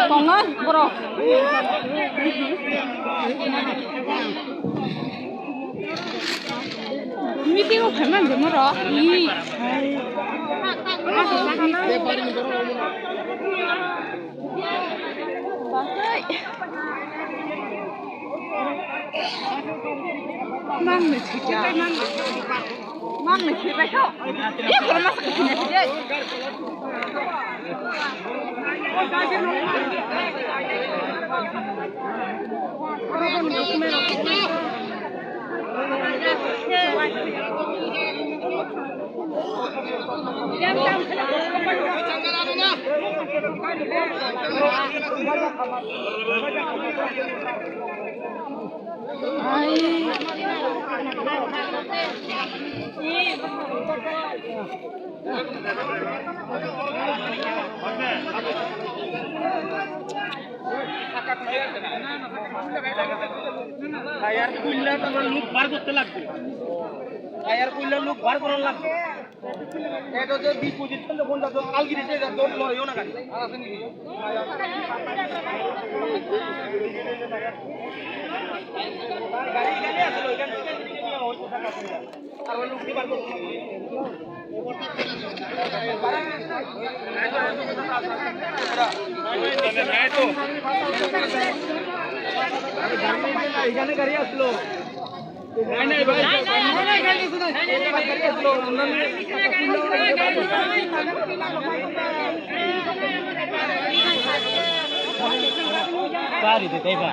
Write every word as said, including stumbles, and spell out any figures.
Tongo borok. Meeting o phaimani de moro. Bahai. Mangni thika. Mangni thika kho. Ye khorma sakhi thika. Tayar kulla tamar luk bar korte lagbe. Tayar kulla luk bar koron lagbe. Eto je disposition to honda to algi dise to lori ona gari. Gari gari aslo ekan. Gari de taiba.